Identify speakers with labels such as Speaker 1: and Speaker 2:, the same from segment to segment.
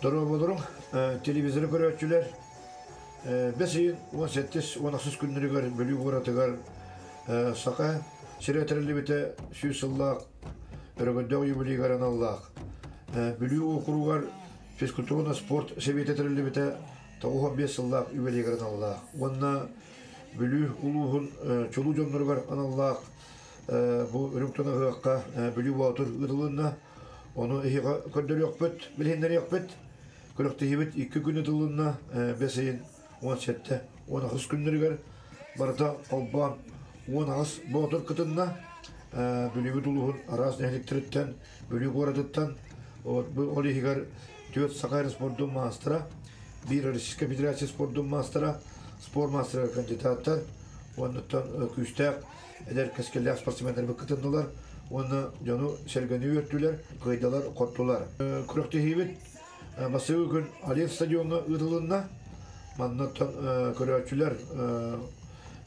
Speaker 1: Дорооболоруҥ, телевизоры көрөөччүлэр. Бэс ыйын 17-18 күннэригэр Бүлүү куоратыгар Саха сирэ тэриллибитэ 100 сыллаах өрөгөйдөөх юбилейыгар аналлаах Бүлүү уокуругар физкультурно-спорт сэбиэтэ тэриллибитэ 95 сыллаах юбилейыгар аналлаах уонна Бүлүү улууһун чулуу дьонноругар аналлаах бу үрүҥ тунаһыахха Бүлүү Боотур ыытылынна. Ону эһиэхэ көрдөрүөхпүт, билиһиннэриэхпит. Күрэхтэһиибит икки күн ытылынна, бэс ыйын 17 18 күннэригэр барыта холбоон 18 боотур кытынна. Бүлүүбүт улууһун араас нэһилиэктэриттэн, Бүлүү куоратыттан, ол иһигэр түөрт Саха спордун маастара, биир Российскай Федерация спордун маастара, спорт маастарыгар кандидаттар, уоннаттан күүстээх эдэр кэскиллээх спортсменнарбыт кытыннылар уонна дьону сэргэни үөртүлэр, кыайдылар, хоттулар. Күрэхтэһиибит бастакы күн Олимп стадиоҥҥа ыытылынна. Маннаттан көрөөччүлэр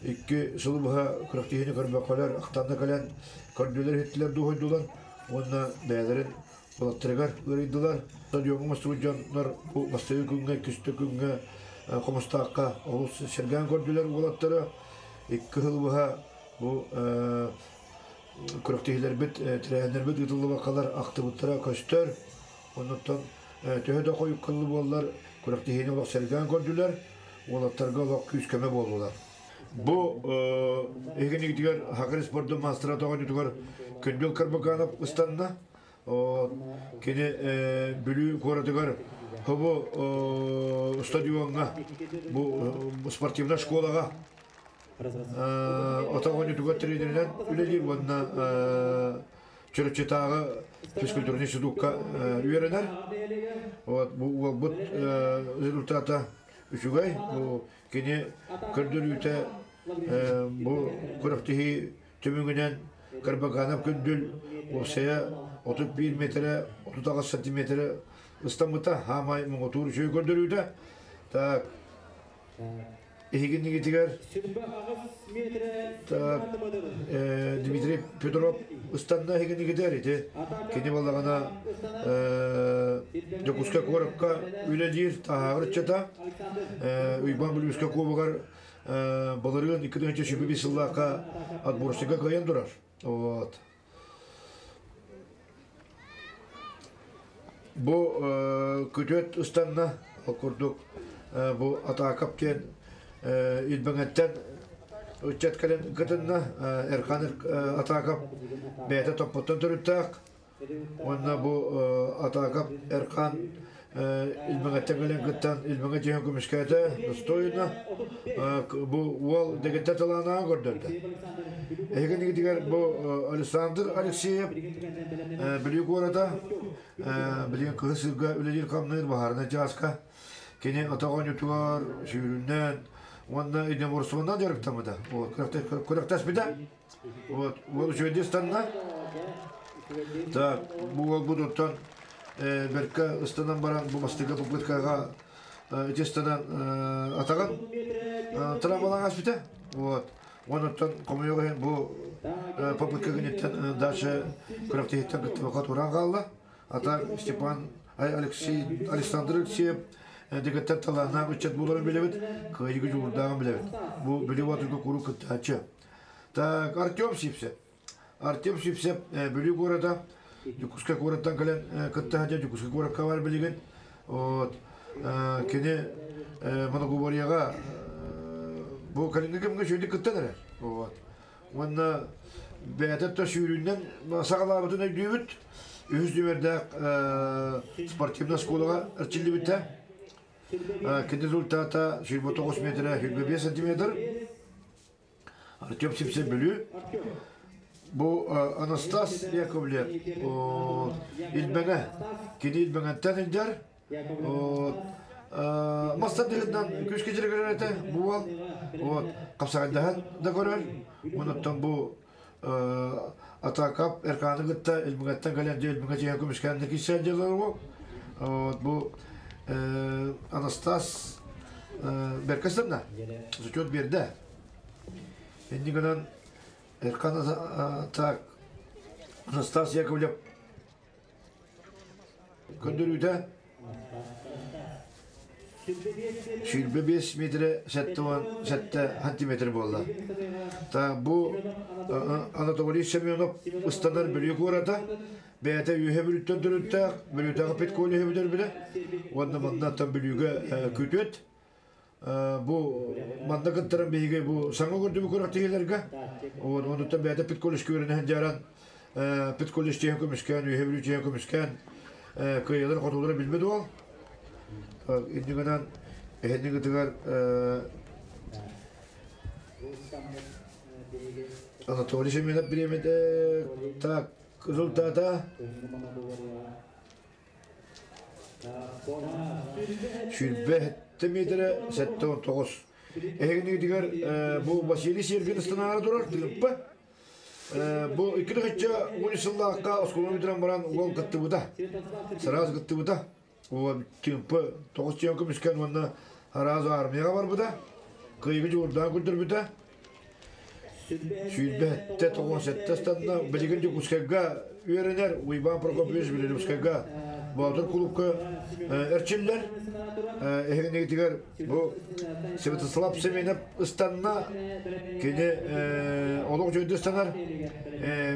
Speaker 1: икки сылы быһа күрэхтэһиини көрбөккөлөр, ахтанна кэлэн көрдүлэр-иһиттилэр дуоһуйдулар уонна бэйэлэрин уолаттарыгар ыарыйдылар. Стадиоҥҥа мустубут дьоннор бу бастакы күҥҥэ, иккис күҥҥэ Хомустаахха олус сэргээн көрдүлэр уолаттары. Икки сыл быһа бу күрэхтэһиилэрбит, тэрээһиннэрбит ыытыллыбаккалар ахтыбыттара көстөр. Оннуттан төһө да хойуккаллы буоллар, күрэхтэһиини олох сэргээн көрдүлэр, уолаттарга олох күүс-көмө буоллулар. Бу эһигинигитигэр Хакыр спордун маастара тоҕонньутугар Күндүл Карбаканов ыстанна. Кини Бүлүү куоратыгар бу стадиоҥҥа, бу спортивнай школаҕа отох оонньуутугар тренеринэн үлэлиир уонна Чурапчытааҕы физкультурный институкка үөрэнэр. Вот бу уолбут результата үчүгэй. Бу кини көрдөрүүтэ бу күрэхтэһии түмүгүнэн Карбаканов Күндүл уопсайа 31 метрэ 38 сантиметры ыстаммыта хаамай муҥутуур үчүгэй көрдөрүүтэ. Так, Иһигиннигитигэр так, Дмитрий Петров ыстанна иһигиннигитигэр ити кини балаҕана Дьокуускай куоракка үлэлиир таһааҕыр ыччата Уйбаан Бүлүүскэ кубогар былырыын 2025 сыллаахха отборщика кыайан турар. Вот. Бу күтүөт ыстанна, ол курдук бу Атаакап диэн Илбэҥэттэн ыччат кэлэн кытынна. Эрхан Атаакап бэйэтэ Топпоттон төрүттээх. Уонна бу Атаакап Эрхан Илбэҥэттэн кэлэн кыттан Илбэҥэ дьиһэн көмүскээтэ, достойно. Бу уол дэгиттэр талаанааҕын көрдөрдө. Эһигинигитигэр бу Александр Алексеев Бүлүү куората билигин кыһыл сыырга үлэлиир хамныыр баһаарынай чааска. Кини атах оонньуутугар сүүрүнэн уонна единоборствонан дьарыктаммыта. Күрэхтэспитэ. Вот, уол үчүгэйдик ыстанна. Так, бу уолбут оттон бэркэ ыстанан баран бу бастакы попыткаҕа ити ыстанан атаҕын травмалаан ааспыта. Вот. Онуттан хомойуох иһин бу попытка гыныттан дальше күрэхтэһииттэн кыттыбакка туран хаалла. Ата Степан Алексей Александр Алексеев дэгиттэр талааннаах ыччат буоларын билэбит, кыайыгы дьулуурдааҕын билэбит. Бу Бүлүү Боотурга куруук кыттааччы. Так, Артем Сипсев. Артем Сипсев Бүлүү куората, Дьокуускай куораттан кэлэн кытта сылдьар Дьокуускай куоракка бар билигин. Вот. Кини Моногубарияҕа бу кэлиҥҥи кэмҥэ үчүгэйдик кыттан эрэр. Вот. Уонна бэйэтэ то сүүрүүнэн саҕалаабытын өйдүүбүт. Үһүс нүмердээх спортивнай школаҕа эрчиллибитэ. Кини результата 29 метрэ 25 сантиметр. Артем Сипсен Бүлүү. Бу Анастас Яковлев Илбэҥэ. Кини Илбэҥэттэн илдьэр. Мастардыгынан күүскэ дьарыгырар этэ бу уол. Вот хапсаҕайдаһан да көрөр. Онуттан бу Атакап Эркааны кытта Илбэҥэттэн кэлэн дьэ Илбэҥэ дьиэ көмүскээн да киирсэн дьылар Вот бу Анастас бэркэ сынна. Зачет биэрдэ. Инни гынан Эркан так Анастас Яковлев көрдөрүүтэ. 25 метрэ 77 сантиметр буолла. Та бу Анатолий Семенов ыстанар Бүлүү куората бэйэтэ үөһэ Бүлүүттэн төрүттээх, Бүлүүтээҕи педколлеһы бүтэрбитэ уонна маннаттан Бүлүүгэ күтүөт. Бу манна кыттаран биһиги бу саҥа көрдүбү күрэхтэһиилэргэ онуттан бэйэтэ педколледжка үөрэнэ сылдьаран педколледж тиһэн көмүскээн, үөһэ Бүлүү тиһэн көмүскээн кыайыылар хотуулара билбит уол. Инньэ гынан эһэннигитигэр Анатолий Семенов бириэмэтэ так результата 27 метрэ 79. Эһигинигитигэр бу Василий Сергин ыстанаара турар тыыппа. Бу 2010 сыллаахха оскуоланы бүтэрэн баран уол кыттыбыта. Сразу кыттыбыта. Тыымпы тоҕус чиэн көмүскэн уонна сразу армияҕа барбыта. Кыайыгы дьуурдаан көрдөрбүтэ. 27 97 ыстанна. Билигин Дьокуускайга үөрэнэр Уйбаан Прокопьевич Белорусскайга Боотур кулуупка эрчиллэр. Эһигинигитигэр бу Святослав Семенов ыстанна. Кини олох дьойду ыстанар.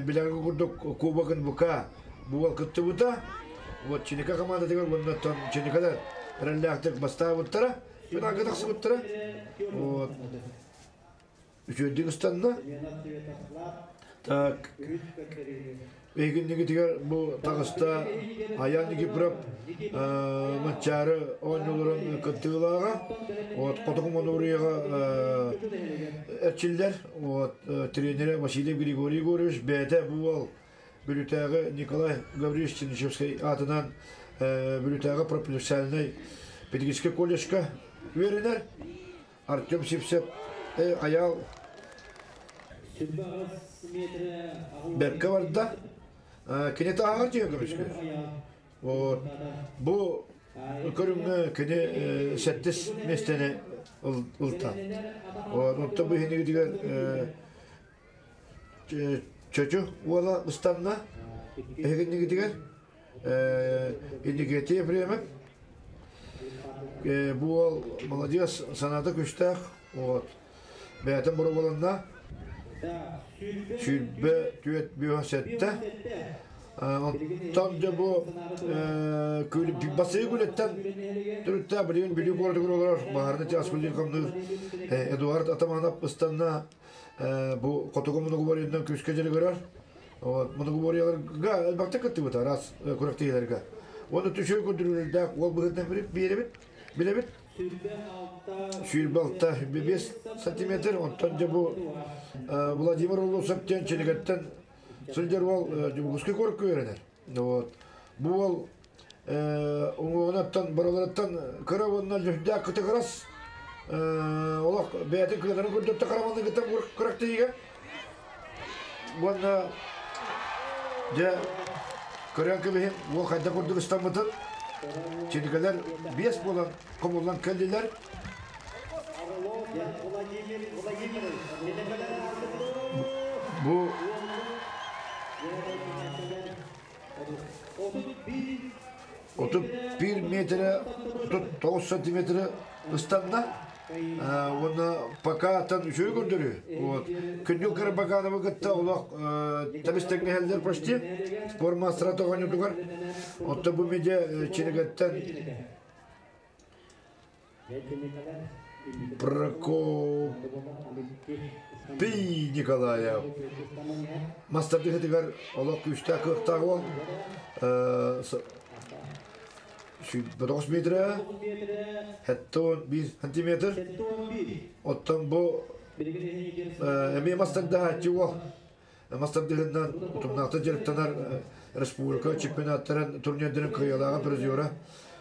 Speaker 1: Билэргэ курдук кубогын бука буол кыттыбыта. Вот Чиника командатыгар уонна Чиникалар эрэллээхтик бастаабыттара. Финалга тахсыбыттара. Вот. Үчүгэйдик ыстанна. Так, Эйгиннигитигэр бу таҕыста Аян Никифоров Манчаары оонньууларын кыттыылааҕа. Вот Хотугу Монуоруйаҕа эрчиллэр. Вот тренерэ Василий Григорий Егорович бэйэтэ бу уол Бүлүүтээҕи Николай Гаврильевич Чернышевскай аатынан Бүлүүтээҕи профессиональнай педагогическай колледжка үөрэнэр. Артем Сивцев Айаал бэркэ барда. Кини тааҕар дьиэ көмүскүүр. Вот. Бу көрүҥҥэ кини сэттис миэстэни ылта. Вот. Онтон бу иһинигитигэр Чочу уола ыстанна. Эһигиннигитигэр Инникити Ефремов бу уол молодец, санаата күстээх, вот. Бэйэтин боруобаланна. 24 57. Онтон дьэ бу басыы күлэттэн төрүттээх билигин Бүлүү куоратыгар олорор Баһарны Тяскулин хамныыр Эдуард Атаманов ыстанна бу хотугу мунугу күүскэ дьарыгырар. Вот, мунугуборияларга элбэхтик кыттыбыта араас күрэхтэһиилэргэ. Уонна түшөй көрдөрүүлэрдээх уол быһыытынан биэрэбит, билэбит. 26 5 сантиметр. Онтон дьэ бу Владимир Улусов диэн Чилигэттэн сылдьар уол Дьубугуска куоракка үөрэнэр. Вот. Бу уол уҥуоҕунаттан барыларыттан кыра уонна лүһдээх кытыгырас олох бэйэтин кыатарын көрдөттө караманны кытта күрэхтэһиигэ уонна дьэ көрөн кэбиһин уол хайда курдук ыстаммытын чиникэлэр биэс буолан хомуллан кэллилэр. Бу 31 метрэ 39 сантиметры ыстанна. Уонна пока тан үчүгэй көрдөрүү. Вот. Күндүл Карабаканова кытта олох табис тэҥнэһэллэр почти. Спорт мастера тоҕонньутугар. Оттон бу медиа Чинигаттан Прокопий Николаев мастардыһытыгар олох күүстээх кыахтаах уол 9 метрэ 71 сантиметр оттон бу эмиэ мастардаһааччы уол мастардыһынан утумнаахтык дьарыктанар республика чемпионаттарын турнирдарын кыайыылааҕа призера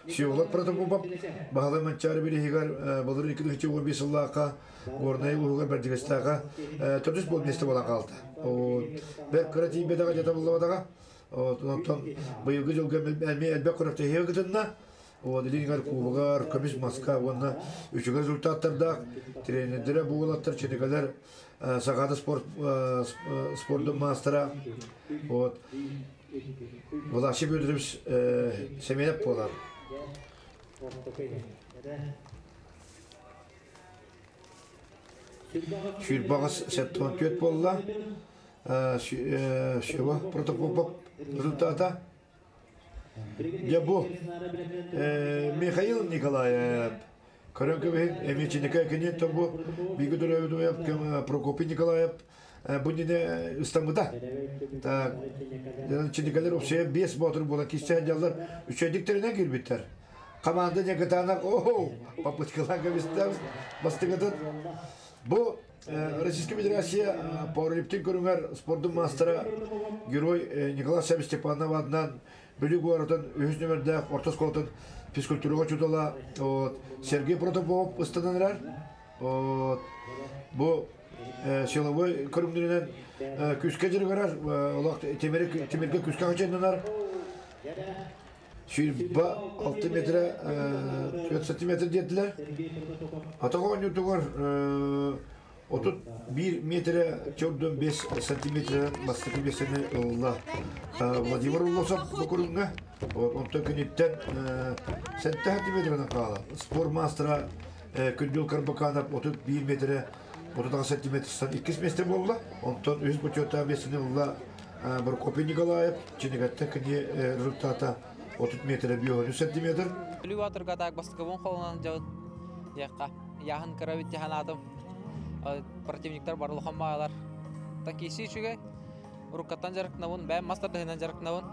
Speaker 1: Всеволод Протопопов Баһылай Манчаары бирииһигэр былыр 2015 сыллаахха Горнай улууһугар Бэрдьигэстээххэ төрдүс буол миэстэ буолан хаалта. Бэрт кыра тиийбэтэҕэ дьэ табыллыбатаҕа. Онтон быйылгы дьылга эмиэ элбэх күрэхтэһиигэ кытынна. Вот илиҥэр кубогар, көмүс маска уонна үчүгэй результаттардаах тренердэрэ буолаттар, чиникэлэр Сахата спорт спордун маастара вот Власий Федорович Семенов буолар. Сүүрбэҕис 74 буолла. Сева Протопопов результата. Дьэ бу Михаил Николаев көрөн кэбиһин эмиэ чинэкэ киниэттэн бу бииргэ төрөөбүт Прокопий Николаев бу иннинэ ыстаммыта. Так, чиникэлэр общая биэс боотур буолан киирсэ сылдьаллар үчүгэйдик тэринэн киирбиттэр. Команда Ньакытаанах оо попыткалаан кэбистэ бастыгытын. Бу Российская Федерация пауэрлифтинг көрүҥэр спордун маастара герой Николай Савич Степанов аатынан Бүлүү куоратын үһүс нүмердээх орто оскуолатын физкультураҕа учуутала Сергей Протопопов ыстанан эрэр. Бу силовой көрүҥнэринэн күүскэ дьарыгырар, олох тимиргэ күүскэ хачайданар. 26 метрэ 4 сантиметр диэтилэр. Атах оонньуутугар 31 метрэ 4,5 сантиметрынан бастакы миэстэни ылла Владимир Уллосов бу көрүҥҥэ. Онтон киниттэн 7 сантиметрынан хаалан спорт маастара Күндүл Карбаканов 31 метрэ 38 сантиметртан иккис миэстэ буолла. Онтон үһүс бочуоттаах миэстэни ылла Прокопий Николаев. Чинигэттэн кини результата 30 метрэ 5 сантиметр.
Speaker 2: Бүлүү Баатырга так бастакыбын холонон дьабын диэххэ. Яһын кыра бит ханаатым. Противниктар бар улахан баалар. Такиси үчүгэй. Уруккаттан дьарыктанабын, бэйэм мас тардыһынан дьарыктанабын.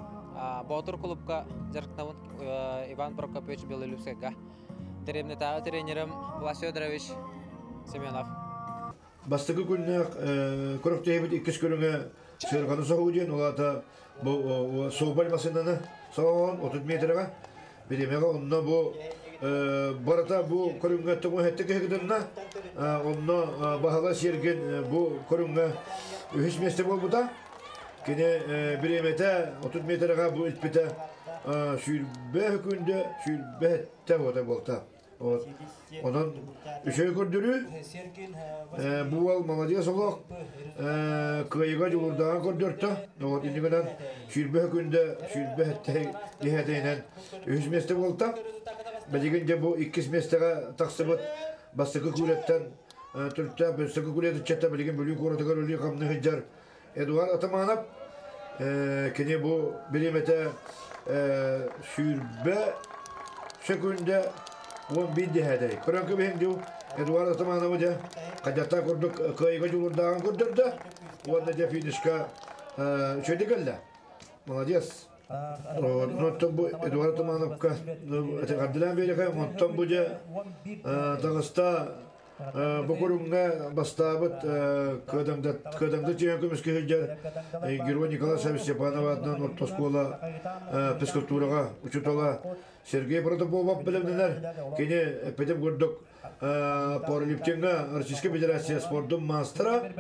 Speaker 2: Боотур клубка дьарыктанабын Иван Прокопьевич Белолюбскайга. Дэриэбинэтээҕи тренерим Влас Федорович Семенов.
Speaker 1: Бастакы күннээх күрэхтэһиибит иккис көрүҥэ сыарҕаны соһуу диэн, ол аата бу Соболь массыынаны соһон 30 метрэҕэ бириэмэҕэ онно бу барыта бу көрүҥҥэ тоҥу киһи кытынна. Онно Баһылай Сергин бу көрүҥҥэ үһүс миэстэ буолбута. Кини бириэмэтэ 30 метрэҕэ бу илпитэ сүүрбэ күндэ сүүрбэ сэттэ уота буолта. Вот. Онон үчүгэй көрдөрүү. Бу уол молодец олох. Кыайыга дьулуурдааҕын көрдөртө. Вот иннигинэн 20 күндэ 27 иһэтинэн үһүс миэстэ буолта. Билигин дьэ бу иккис миэстэҕэ тахсыбыт бастакы күүлэттэн төрүттээх бастакы күүлэт ыччата билигин Бүлүү куоратыгар үлүү хамныы сылдьар Эдуард Атаманов кини бу бириэмэтэ сүүрбэ сөкүндэ 11 дэһээтэй. Көрөн кэбиһиҥ дуу, Эдуард Атамановы дьэ хадьата курдук кыайыга дьулуурдааҕын көрдөрдө уонна дьэ финишка үчүгэйдик кэллэ. Молодец. Онтон бу Эдуард Атамановка этэҕэрдилээн биэриэхэ, онтон бу дьэ таҕыста Бу көрүҥҥэ бастаабыт Кыадамда түһэн көмүскэ сылдьар Герой Николай Саввич Степанов аатынан орто оскуола физкультураҕа учуутала Сергей Протопопов бэлэмнэнэр. Кини эппитим курдук пауэрлифтиҥҥа Российскай Федерация спордун маастара.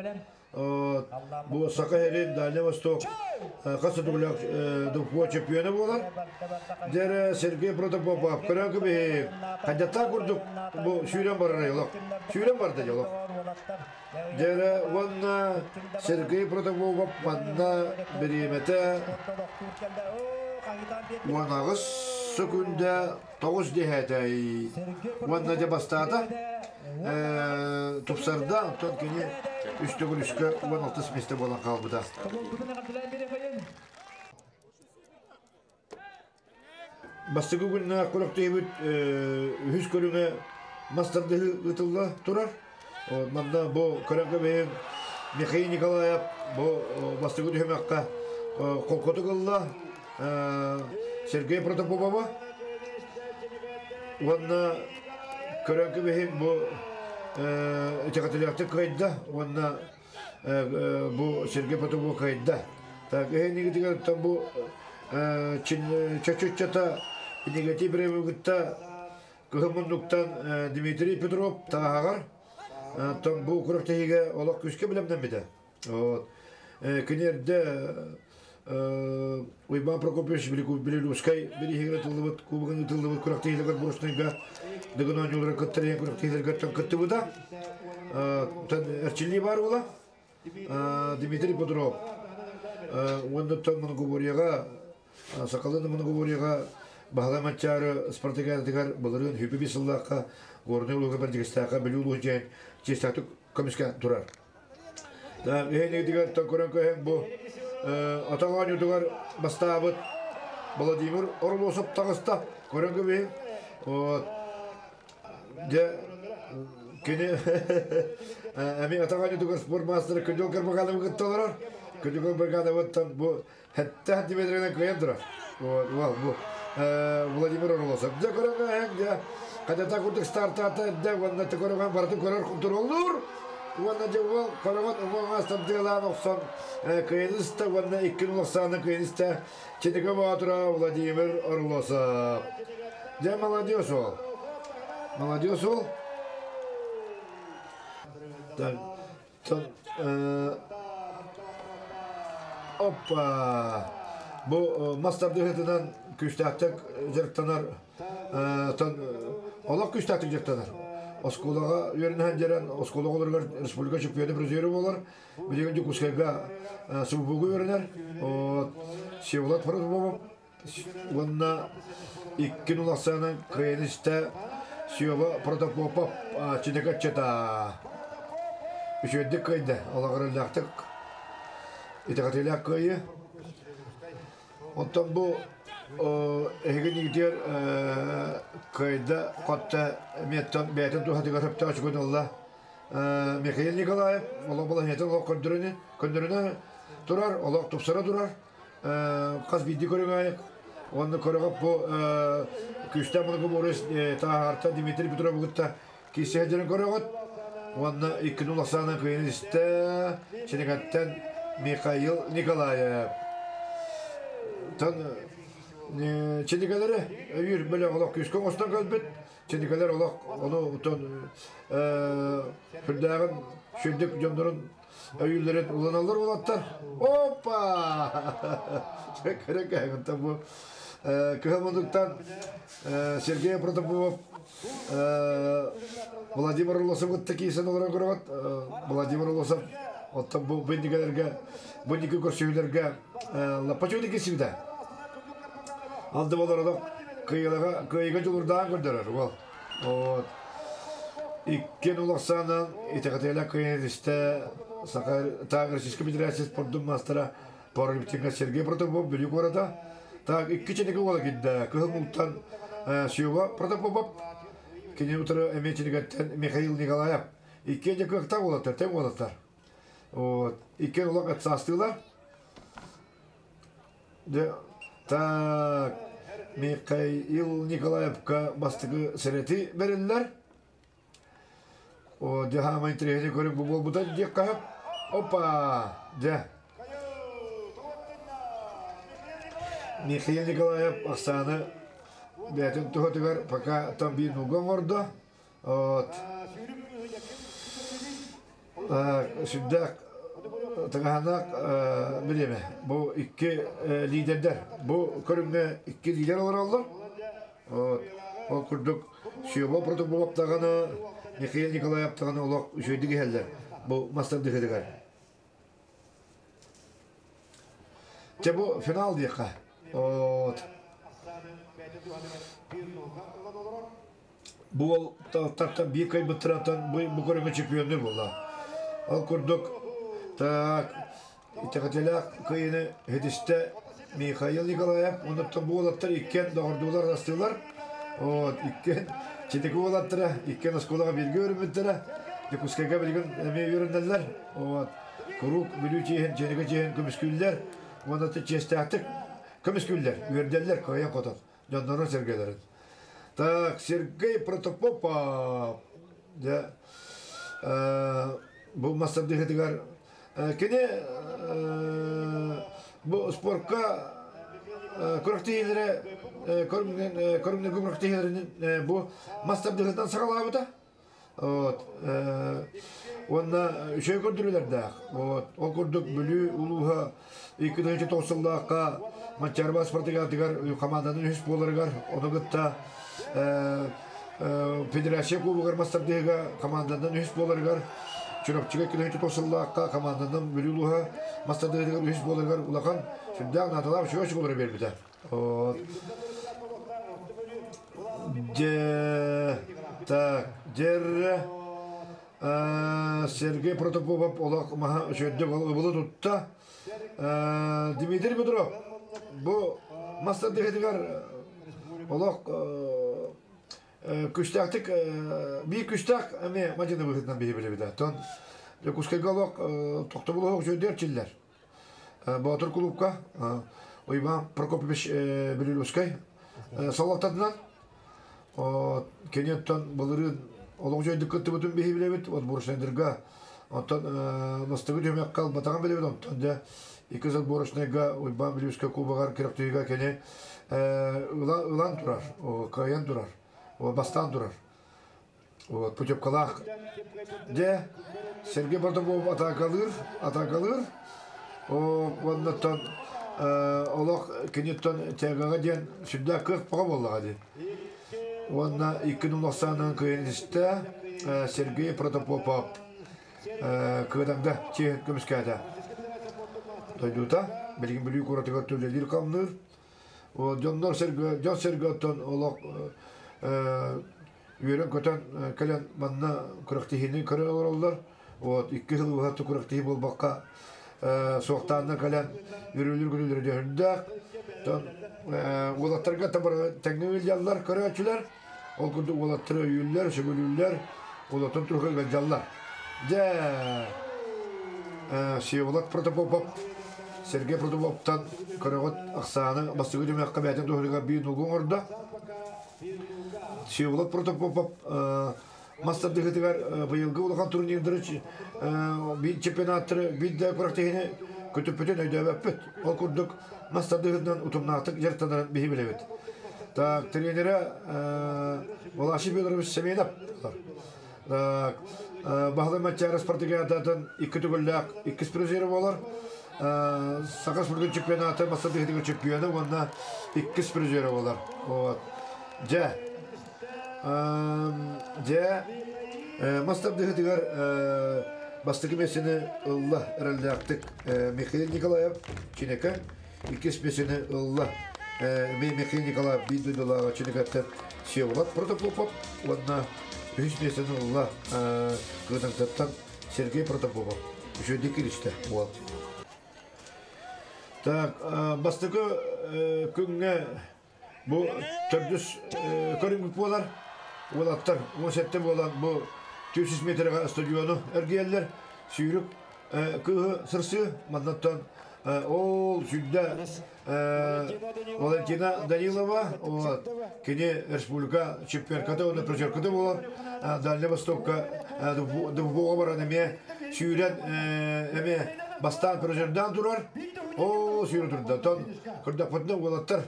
Speaker 1: Бу Саха сирин Дальний Восток хас да допуо чемпиона буолар. Дьэ Сергей Протопопов көрөн кэбиһи хадьаттаа курдук бу сүүрэн барар олох. Сүүрэн барда олох. Дьэ уонна Сергей Протопопов манна бириэмэтэ 18 секунда 9 дэһээтэй уонна дьэ бастаата тупсарда онтон кини үс төгүл үскэ 16 миэстэ буолан хаалбыта. Бастакы күннээх күрэхтэһиибит үһүс көрүҥэ мас тардыһыы ыытылла турар. Манна бу көрөн кэбиһин Михаил Николаев бу бастакы түһүмэххэ холкотук ылла Сергей Протопопова уонна көрөн кэбиһин бу итэҕэтилээхтик кыайда уонна бу Сергей Протопопов кыайда. Так эһинигитигэр бу чочуччата негатив кытта Кыһыл муннуктан Дмитрий Петров тааһаҕар оттон бу күрэхтэһиигэ олох күүскэ бэлэмнэммитэ. Вот. Кини эрдэ Уйбаан Прокопьевич Белилюбскай бирииһигэр ытыллыбыт, кубогын ытыллыбыт күрэхтэһиилэргэ Бурушнайга Дыгын оонньуулара кыттар иһин күрэхтэһиилэргэ кыттыбыта. Эрчиллии баар буола. Дмитрий Петров уонна Монголияҕа сахалыы Монголияҕа Баһылай Манчаары спартакиадатыгар былырыын 25 сыллаахха Горнай улууһугар Бэрдьигэстээххэ Бүлүү улууһун дьиэн чиэстээхтик көмүскээн турар. Эһинигитигэр көрөн көһөн бу атах оонньуутугар бастаабыт Владимир Орлосов таҕыста. Көрөн көбүһүн. Вот. Дьэ кини эми атах оонньуутугар спорт маастара Күндүл Кармакановы кытта олорор. Күндүл Кармакановыттан бу Хэттээх Дмитрийна кыайан турар. Вот, бу Владимир Орлосов. Дьэ көрөн көһөн дьэ хадата курдук стартаата эрдэ уонна көрөҕөн барытын көрөр контроллуур. Уонна дьэ уол көрөҕөн уҥуоҕа сабдыалаан охсон кыайыныста уонна икки улахсааны кыайыныста Чиника Боотура Владимир Орлосов. Дьэ молодец уол. Молодец уол. Так, Оппа! Бу мас тардыһыытынан күүстээхтик дьарыктанар олох күүстээхтик дьарыктанар. Оскуолаҕа үөрэнэн дьэрэн оскуола оҕолоругар республика чемпиона призеры буолар. Билигин Дьокуускайга СУБУга үөрэнэр. Всеволод Фролов уонна икки улахсаанан кыайан истэ Сева Протопопов Чинэкэччата үчүгэйдик кыайда олоҕураллаахтык итэҕэтиилээх кыайыы. Оттон бу эһиги нигдиэр кыайда хотта эмиэттэн бэйэтин туһатыгар сөптөөх үчүгэн ылла. Михаил Николаев олох балаһыанньатын олох көрдөрүнэ турар, олох тупсара турар. Хас биирдии көрүҥ уонна көрөҕөп бу күүстээх многоборец Тааһарта Дмитрий Петровы кытта киирсэ сылдьарын көрөҕүт уонна иккини улахсаанан кыайан истэ Сенегаттан Михаил Николаев тан Ченегэлэри өйүүр бөлөх олох күүскэ оҥостон кэлбит Ченегэлэр олох ону отон сүрдээҕин сүрдүк дьоннорун өйүүллэрин уланаллар уолаттар. Опа! Кэрэ кэһэҥтэн бу кыһыл мундуктан Сергей Протопопов Владимир Лосов кытта киирсэн олорон көрөҕүт. Владимир Лосов оттон бу биннигэлэргэ бу инники көрсүһүүлэргэ лаппа чугдик киирсибитэ. Алды болородок кыайыга кыайыга дьулурдаан көрдөрөр уол. Вот. Иккиэн улахсаанан итэҕэтиилээх кыайан Саха так Российской Федерация спордун маастара паралимпиадка Сергей Протопопов Бүлүү куората. Так икки ченики уола киирдэ. Кыһыл мултан Сева Протопопов, кини утары эмиэ чинигэттэн Михаил Николаев. Иккиэн дьэ кыахтаах уолаттар, тэҥ уолаттар. Вот. Иккиэн улах ытсаастыылар. Дьэ, так, Михаил Николаевка бастакы сэрэти бэриллэр. О, дьэ, хаамай интэриэһинэй көрүҥ бу буолбута диэххэ сөп. Опа! Дьэ. Михаил Николаев ахсааны бэйэтин туһатыгар пока там биир нуга оҥордо. Вот. Сүрдээх тыҥаһанаах бириэмэ. Бу икки лидердэр. Бу көрүҥҥэ икки лидер олороллор. Вот. Ол курдук Сева Протопопов даҕаны, Михаил Николаев даҕаны олох үчүгэйдик иһэллэр бу мас тардыһыытыгар. Дьэ бу финал диэххэ. Вот. Бу уол тартан биир кыайбыттарыттан бу көрүҥҥэ чемпионнуур буолла. Ол курдук так итэҕэтиилээх кыайыыны ситистэ Михаил Николаев. Онуттан бу уолаттар иккиэн доҕордуулар арастыылар. Вот иккиэн Читики уолаттара иккиэн оскуолаҕа бииргэ үөрэммиттэрэ. Дьокуускайга билигин эмиэ үөрэнэллэр. Вот куруук Бүлүү чиэһин, Чиэнигэ чиэһин көмүскүүллэр. Уонна чиэстээхтик көмүскүүллэр, үөрдэллэр, кыайан-хотон дьоннорун-сэргэлэрин. Так, Сергей Протопопов дьэ бу мас тардыһыытыгар кини бу спорка күрэхтэһиилэрэ көрүҥнэргэ күрэхтэһиилэрин бу мас тардыһыытынан саҕалаабыта. Вот. Уонна үчүгэй көрдөрүүлэрдээх. Вот. Ол курдук Бүлүү улууһа 2009 сыллаахха Манчаарба спартакиадатыгар хамаанданын үһүс буоларыгар, ону кытта Федерация кубогар мастардыһыга хамаанданан үһүс буоларыгар, Чурапчыга 2009 сыллаахха хамаанданан Бүлүү улууһа мастардыһыгар үһүс буоларыгар улахан сүрдээх наадалаах үчүгэй очукулары биэрбитэ. Вот. Дьэ, так, дьэр Сергей Протопопов олох маһа үчүгэйдик ыбылы тутта. Дмитрий Петров бу мас тардыһыытыгар олох күстээхтик биир күстээх эмиэ мадьыны быһыытынан биһи билэбит. Тон Дьокуускайга олох тохтобул үчүгэйдик эрчиллэр. Боотур кулуупка Уйбаан Прокопьевич Белиловскай салалтатынан кини оттон былырыын олох үчүгэйдик кыттыбытын биһи билэбит. Вот Бурушнайдырга оттон бастакы түһүмэххэ ылбатаҕын билэбит. Онтон дьэ икки сыл Бурушнайга Уйбаан Белиловскай кубогар күрэхтэһиигэ кини ылан турар, кыайан турар, бастаан турар. Вот, путевкалаах. Дьэ, Сергей Протопопов атаакалыыр, атаакалыыр. Уоннаттан олох киниттэн тягаҕа диэн сүрдээх кыах бөҕө буоллаҕа дии. Уонна икки нулахсаанынан кыайан истэ Сергей Протопопов кыадаҥда чиэһин көмүскээтэ. Дойдута билигин Бүлүү куоратыгар үлэлиир хамныыр. Дьоннор сэргэ дьон сэргэ оттон олох үөрэн-көтөн кэлэн манна күрэхтэһиини көрө олороллор. Вот икки сыл уһатты күрэхтэһии буолбакка суохтаанна кэлэн үрүлүр күлүлэр дьөһүрдээх. Тон уолаттарга тэҥҥэ ыалдьаллар көрөөччүлэр. Ол курдук уолаттары өйүүллэр, сөбүлүүллэр, уолаттан турука ыалдьаллар. Дьэ, Всеволод Протопопов Сергей Протопоповтан көрөҕүт ахсааны бастакы түмэххэ бэйэтин туһугар биир нугу оҥордо. Всеволод Протопопов мас тардыһыытыгар быйылгы улахан турнирдары биир чемпионаттары биир да күрэхтэһиини көтүппүтүн өйдөөбөппүт. Ол курдук мас тардыһыытынан утумнаахтык дьарыктанарын биһи билэбит. Так, тренерэ Валаший Федорович Семенов. Так, Баһылай Маччаара спартакиадатын икки төгүллээх иккис призеры буолар. Саха спортун чемпионата мас тардыһыытыгар чемпиона уонна иккис призеры буолар. Вот. Дьэ, дьэ, мас тардыһыытыгар бастакы миэстэни ылла эрэллээхтик Михаил Николаев Чинэкэ, иккис миэстэни ылла Михаил Николаев биир дойдулааҕа Чинэкэттэн Всеволод Протопопов уонна үһүс миэстэни ылла Кыытаҥтаттан Сергей Протопопов. Үчүгэйдик киристэ уол. Так, бастакы күҥҥэ Бу төрдүс көрүҥмүт буолар. Уолаттар 17 буолан бу 400 метрга стадиону эргийэллэр. Сүүрүк кыыһы сырсыы маннаттан ол сүрдэ Валентина Данилова вот, кини республика чемпионката уонна призерката буолан Дальний Востокка Дубуга баран эмиэ сүүрэн эмиэ бастаан призердаан турар. Оо сүүрэ турда. Тон көрдөхпүтүнэ уолаттар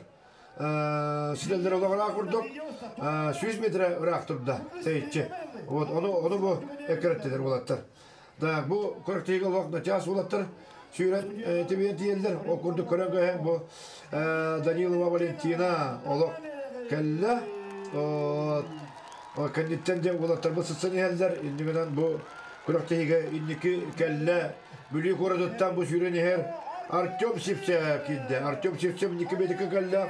Speaker 1: силэллэр олоҕураах курдук 100 метр ыраах турда тэйиччи. Вот ону ону бу эккирэттилэр уолаттар. Да бу көрөктиигэ олох начаас уолаттар сүүрэн тибиэн тиийэллэр. Ол курдук көрөн көһөн бу Данилова Валентина олох кэллэ. Кэнниттэн дьэ уолаттарбыт сытсан иһэллэр. Иннигинэн бу күрэхтэһиигэ инники кэллэ. Бүлүү куоратыттан бу сүүрэн иһэр Артем Сивцев киирдэ. Артем Сивцев инники биэтэккэ кэллэ.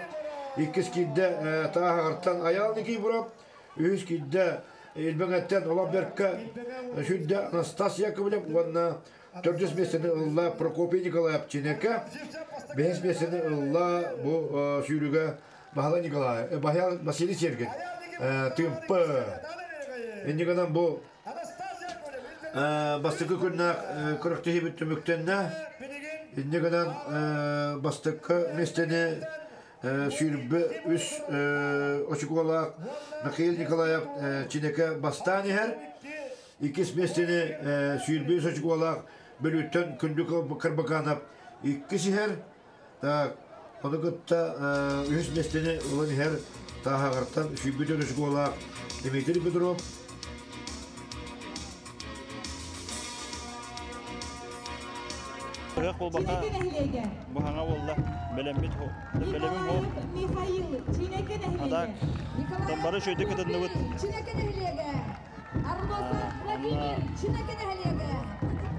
Speaker 1: Иккис киирдэ Тааһаҕартан Айаал Никифоров. Үһүс киирдэ Илбэҥэттэн Олох сүүрдэ Анастас Яковлев уонна төрдүс миэстэни ылла Прокопий Николаев Чинэкэ. Бэһис миэстэни ылла бу сүүрүүгэ Баһылай Николаев, Василий Сергин, Тыымпы. Иннигинэн бу Бастакы күннээх күрэхтэһиибит түмүктэннэ. Инньэ гынан бастакы миэстэни 23 очукуолаах Михаил Николаев Чинэкэ бастаан иһэр. Иккис миэстэни 23 очукуолаах Бүлүүттэн Күндү Карбаканов иккис иһэр. Так, ону кытта үһүс миэстэни ылан иһэр Тааһаҕартан 24 очукуолаах Дмитрий Петров.
Speaker 3: Ыһыах буолбаха бу хаҥа буолла. Бэлэммит бэлэмим хо. А так, там бары үчүгэйдик кытынныбыт.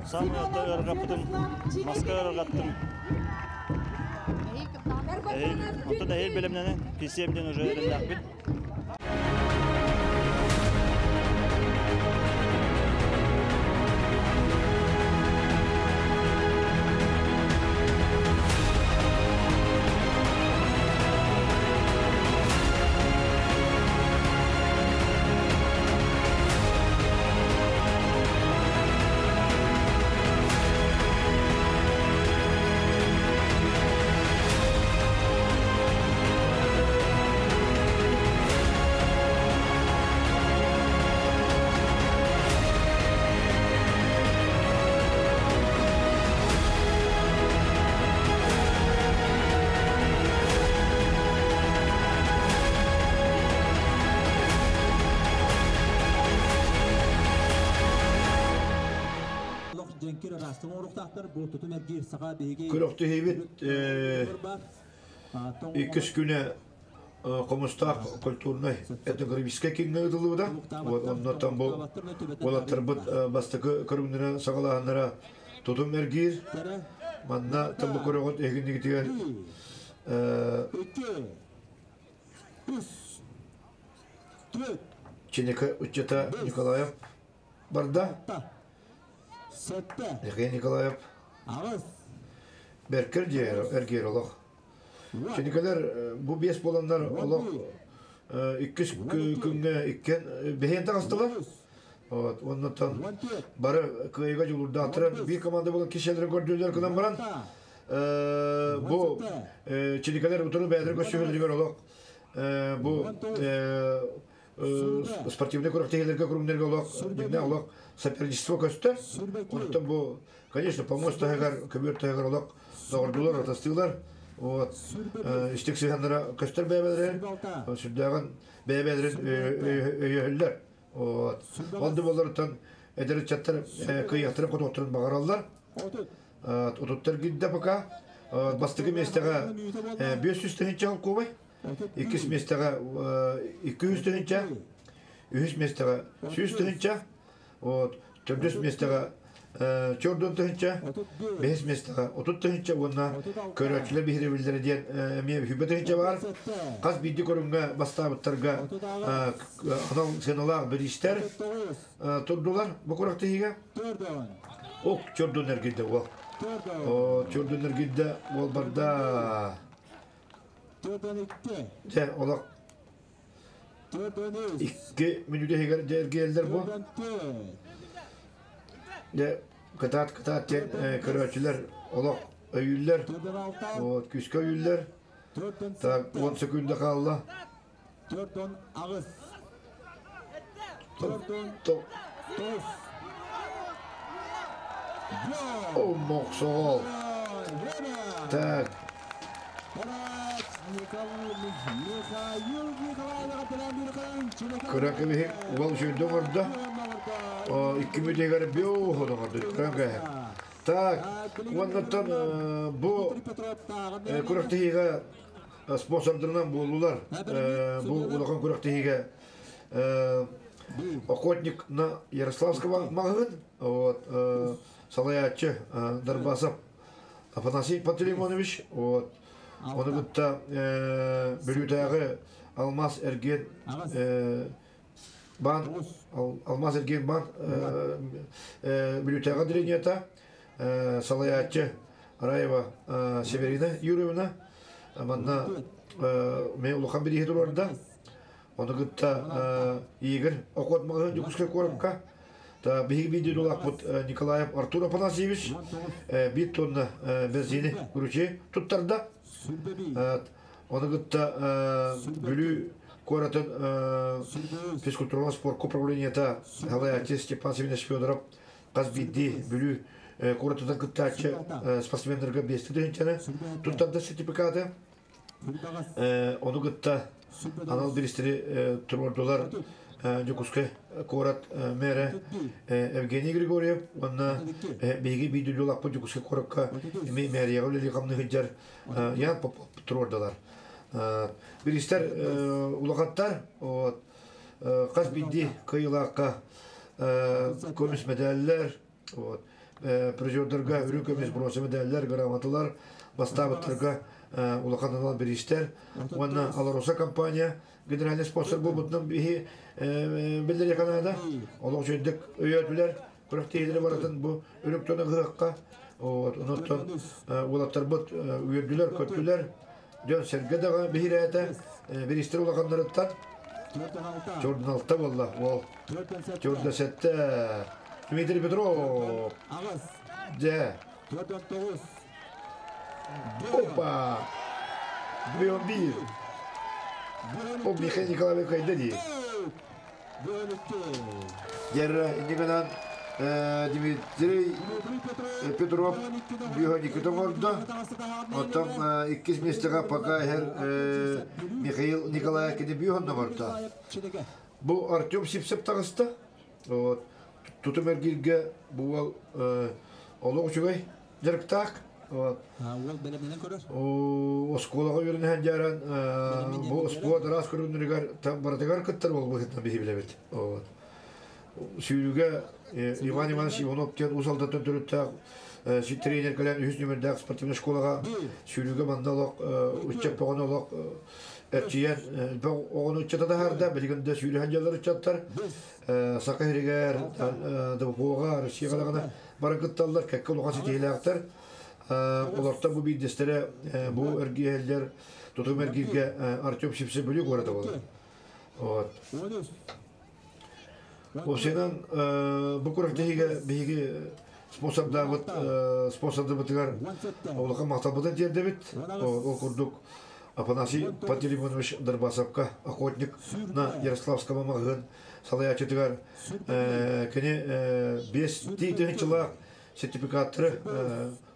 Speaker 3: Самый ыарырҕаппытым, маска ыарырҕаттым. Эһиил, онтон эһиил бэлэмнэнэн, кисиэм диэн уже эрэллээхпит.
Speaker 1: Күрэхтэһиибит иккис күнэ Хомустаах культурнай этнографическай кииҥҥэ ыытыллыбыта. Оннуттан бу уолаттарбыт бастакы көрүҥнэрэ саҕалааһыннара тутум эргиир. Манна табы көрөҕүт эһигиннигитигэр Чиника ыччата Николаев барда. Михаил Николаев Бэркэр эргиэр олох. Чиникэлэр бу биэс буоланнар олох иккис күҥҥэ иккен бэһиэн таҕыстылар. Вот, оннуттан бары кыайыга дьулурдаахтара биир команда буолан кишелери көрдүүлэр гынан баран бу чиникэлэр утары бэйэлэрин көрсүһэлэригэр олох бу спортивный күрэхтэһиилэргэ көрүҥнэргэ олох дьиҥнээх олох соперничество көстөр. Онтон бу, конечно, помост таһыгар, көбүөр таһыгар олох доҕордуулар, атастыылар. Вот, истик сыһаннара көстөр бэйэбэлэрин, сүрдээҕин бэйэбэлэрин өйөһөллөр. Вот. Ол да буолларыттан эдэр ыччаттар кыайыахтарын хотуохтарын баҕараллар. Отуттар гидде пока. Бастакы миэстэҕэ 500 тыһыынча холкуобай. Иккис миэстэҕэ 200 тыһыынча, үһүс миэстэҕэ 100 тыһыынча, вот, төрдүс миэстэҕэ чордун тыһыынча, бэһис миэстэҕэ 30 тыһыынча уонна көрөөччүлэр биһирэбиллэрэ диэн эмиэ үһүбэ тыһыынча баар. Хас биирдии көрүҥҥэ бастаабыттарга анал сыаналаах бириистэр турдулар бу күрэхтэһиигэ. Ок, чордун эргийдэ уол. Чордун эргийдэ уол барда. Дьэ, олох 2 мүнүүтэ иһигэр дьэ эргийэллэр бу. Дьэ, кытаат, кытаат диэн көрөөччүлэр олох өйүүллэр. Вот, күүскэ өйүүллэр. Так, 10 секунда хаалла. О, мохсоҕол. Так. Кыра кэбиһик уол үчүгэйдик оҥордо. Икки мүнүүтүгэр биоһун оҥордо. Кыра кэбиһик. Так, уоннаттан бу күрэхтэһиигэ спонсордарынан буоллулар. Бу улахан күрэхтэһиигэ Охотник на Ярославского маҕаһыын, вот, салайааччы Дарбасов Афанасий Пантелеймонович, вот, ону кытта Бүлүүтээҕи Алмаз эргиэн баан Алмаз эргиэн баан Бүлүүтээҕи отделениета салайааччы Раева Северина Юрьевна манна мен улахан бирииһи туруорда. Ону кытта Игорь Охот маҕаһыын Дьокуускай куоракка биһиги биир дойдулаахпыт Николаев Артур Афанасьевич биир тонна бензини күрүчү туттарда. Ону кытта Бүлүү куоратын физкультурного спорка управлениета салайааччы Степан Семенович Федоров хас биирдии Бүлүү куоратыттан кыттааччы спортсменнарга биэстэ тыһыынчаны туттарда сертификаты. Ону кытта анал биристери туруордулар Дьокуускай куорат мэрэ Евгений Григорьев уонна биһиги биир дойдулаахпыт Дьокуускай куоракка эмиэ мэрияҕа үлэлии хамныы сылдьар Ян Попов туруордулар. Биристер улахаттар вот хас биирдии кыайыылаахха көмүс мэдээллэр, вот, призердарга үрүҥ көмүс бронза мэдээллэр, грамоталар, бастаабыттарга улахан анал бириистэр уонна Алроса компания генеральный спонсор буолбутунан биһи биллэриэххэ наада. Олох үчүгэйдик өйөөтүлэр, күрэхтэһиилэри барытын бу үрүҥ тона ыһыахха. Вот, онон уолаттарбыт үөрдүлэр, көттүлэр. Дьон сэргэ даҕа биһирээтэ бириистэр улаханнарыттан Чордун алта буолла уол. Чорда сэттэ. Дмитрий Петров. Дьэ. Опа! 1-1. О, Михаил Николаевич кайда дии. Дьэрэ иннигинэн Дмитрий Петров Бюханикыта оҥордо. Оттон иккис миэстэҕэ пока иһэр Михаил Николаев кини Бюхан оҥордо. Бу Артем Сипсеп таҕыста. Вот. Тутум эргииргэ бу уол Олох үчүгэй дьарыктаах. Вот.
Speaker 4: Уол бэлэмнэнэн көрөр.
Speaker 1: Оскуолаҕа үөрэнэн дьааран бу спорт араас көрүҥнэригэр барытыгар кыттар буолбутун биһи билэбит. Вот. Сүүрүүгэ Иван Иванович Иванов диэн Уус Алдантан төрүттээх тренер кэлэн үһүс нүмердээх спортивнай школаҕа сүүрүүгэ манна олох ыччат бөҕөнү олох эрчийэн оҕону ыччата таһаарда. Билигин да сүүрүһэн дьаллар ыччаттар Саха сиригэр, ДВПО-ҕа, Россияҕа даҕаны баран кытталлар, кэккэ улахан ситиһиилээхтэр. Олортон бу биирдэстэрэ бу эргиһэллэр тутум эргииргэ Артем Сипсев Бүлүү куората буолар. Вот. Уопсайынан бу күрэхтэһиигэ биһиги спонсордаабыт спонсордабытыгар улахан махталбытын тиэрдэбит. Ол курдук Афанасий Пантелеймонович Дарбасовка охотник на Ярославском маҕаһыын салайааччытыгар кини 5 тыһыынчалаах сертификаттары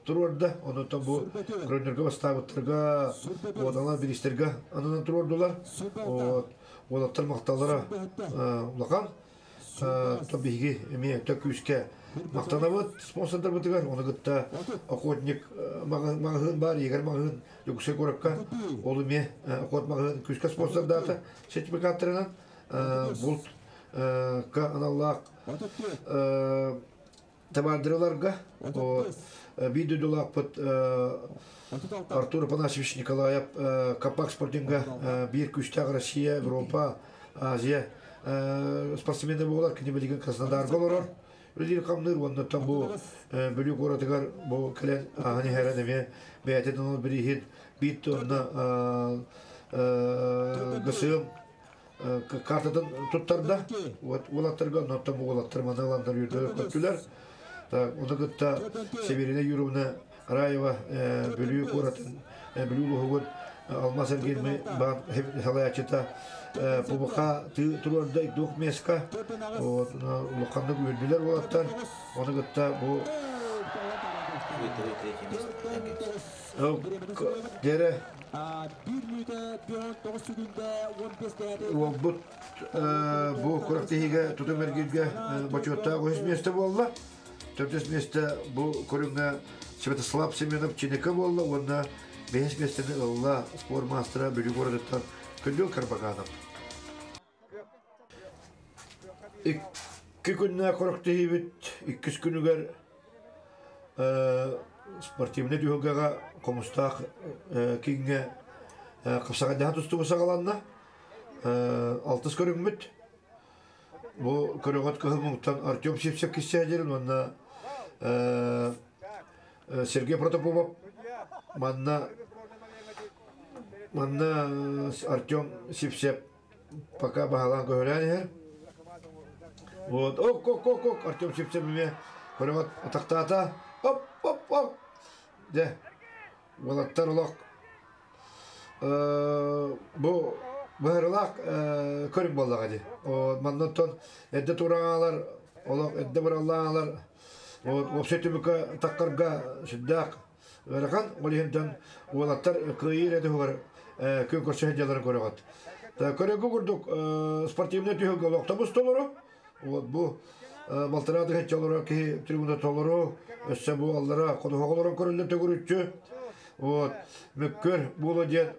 Speaker 1: туруорда. Онтон бу көрүннэргэ бастаабыттарга, уоталар бириистэргэ ананан туруордулар. Вот уолаттар махталлара улахан. Биһиги эмиэ өтө күүскэ махтанабыт спонсордарбытыгар. Ону кытта охотник маҕаһыын баар, Егер маҕаһыын Дьокуускай куоракка. Ол эмиэ охот маҕаһыын күүскэ спонсордаата сертификаттарынан булт ка аналлаах табаардырыларга. Биир дойдулаахпыт Артур Афанасьевич Николаев Капак спортинга биир күүстээх Россия, Европа, Азия спортсмены буолар. Кини билигин Краснодарга олорор. Үлэлиир хамныыр уонна бу Бүлүү куоратыгар бу кэлэн ааһан иһэрэн эмиэ бэйэтин онон бирииһин биир тонна ГСМ картатын туттарда. Вот уолаттарга, онтон бу уолаттар маны ыланнар үөрдүлэр көттүлэр. Ону кытта Северина Юрьевна Раева Бүлүү куоратын Бүлүү улууһугун Алмаз Эргиэнми баан салайааччыта ПВХ туруорда двух меска. Вот улаханнык үөрдүлэр уолаттар. Ону кытта бу Дере уолбут бу күрэхтэһиигэ тутум эргииргэ бочуоттаах үһүс миэстэ буолла. Төрдүс миэстэ бу көрүҥҥэ Святослав Семенов Чиника буолла уонна бэһис миэстэни ылла спорт маастара Бүлүү куоратыттан Күндүл Карбаганов. Икки күннээх күрэхтэһиибит иккис күнүгэр спортивнай түһүлгэҕэ Хомустаах кииҥҥэ хапсаҕайдаһан тустуу саҕаланна. Алтыс көрүҥмүт. Бу көрөҕөт кыһыл муҥтан Артем Сивцев киссээдирин уонна Сергей Протопопов манна манна Артем Сивцев пока баһалаан көһөлөөн иһэр. Вот, ок, ок, ок, ок, Артем Сивцев эмиэ көрөҕөт атахтаата. Оп, оп, оп. Дьэ, уолаттар олох бу быһарылаах көрүҥ буоллаҕа дии. Маннаттан эрдэ тураҥаалар, олох эрдэ быраллааҥалар, уопсай түмүккэ таххарга сүрдээх ыарахан. Ол иһинтэн уолаттар кыайыы эрэ туһугар күн көрсө сылдьалларын көрөҕүт. Көрөргө курдук спортивнай түһүлгэ олохтобус толору. Вот бу балтараа тыһыынча олорор киһи трибуна толору, өссө бу аллара ходуһаҕа олорон көрүллэр төгүрүччү. Вот мөккөр буолуо диэн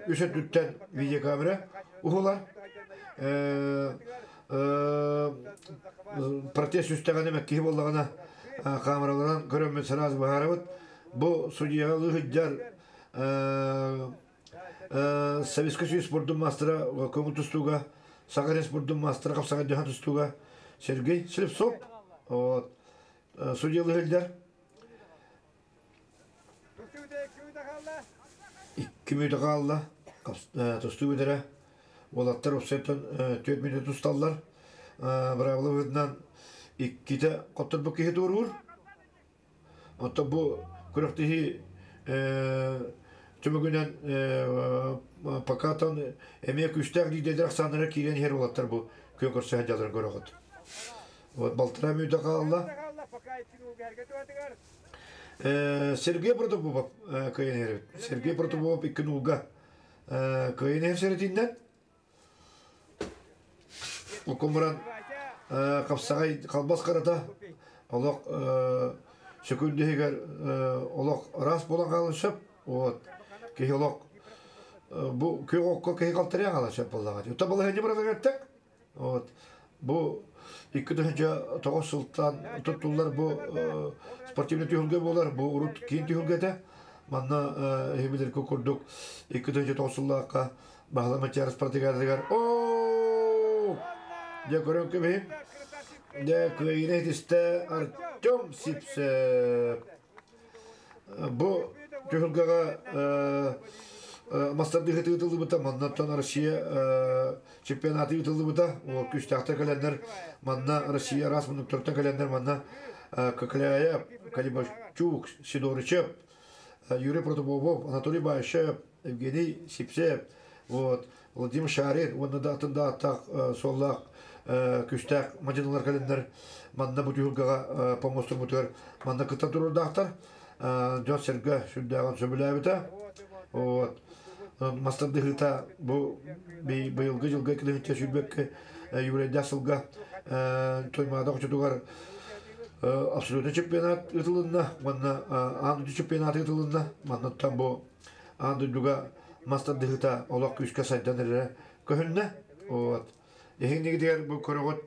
Speaker 1: үс өттүттэн видеокамера уһулар. Протест үстэҕинэ мэккиһи буоллаҕына камераларынан көрөммүт сразу быһаарабыт. Бу судьяҕа сылдьар Советский Союз спордун маастара көҥүл тустууга, Саха спордун маастара хапсаҕай дьаһан тустууга Сергей Слепцов вот судьялыы сылдьар. 2 мүнүүтэ хаалла. Тустуу бүтэрэ. Уолаттар уопсайтан 4 мүнүүтэ тусталлар. Быраабыла быһыытынан иккитэ хотторбут киһи туоруур. Оттон бу күрэхтэһии түмүгүнэн пока эмиэ күүстээх лидердэр ахсааннара киирэн иһэр уолаттар бу күөн көрсө сылдьалларын көрөҕүт. Вот балтараа мүнүүтэ хаалла. Сергей Протопопов кыайан иһэр. Сергей Протопопов икки нуулга кыайан иһэр сэрэтиннэн. Окумуран хапсаҕай халбас харата олох Сөкүндүһүгэр олох ыраас буолан хаалан сөп. Вот. Киһи олох бу күөх окко киһи халтарыйан хаалан сөп буоллаҕа. Утта балаһыанньа быратыгар Вот. Бу 2009 сылтан туттуллар бу спортивный түһүлгэ буолар. Бу урут киин түһүлгэтэ. Манна эһибилерге курдук 2009 сыллаахха Баһылай Мачаар спартакиадатыгар оо дьэ көрөн кэбиһин дьэ кыайыыны этистэ Артем Сипсев бу түһүлгэҕэ мастардыһыт ыытыллыбыта маннаттан Россия чемпионаты ыытыллыбыта ол күүстээхтэр кэлэннэр манна Россия араас муннуктартан кэлэннэр манна Кокляев, Калибачук, Сидорычев, Юрий Протопопов, Анатолий Баишев, Евгений Сипсев, вот, Владимир Шарин уонна да атын да ааттаах суоллаах күүстээх мадьыналар кэлэннэр манна бу түһүлгэҕэ помостурбутугар манна кыттан турардаахтар. Дьон-сэргэ сүрдээҕин сөбүлээбитэ. Вот. Мастардыһыыта бу быйылгы дьылга 2021 юбилейдаах сылга Туймаада хочотугар абсолютно чемпионат ыытылынна уонна аан дойду чемпионата ыытылынна. Маннаттан бу аан дойдуга мас тардыһыыта олох күүскэ сайдан эрэрэ көһүннэ. Вот. Эһиҥнигитигэр бу көрөҕүт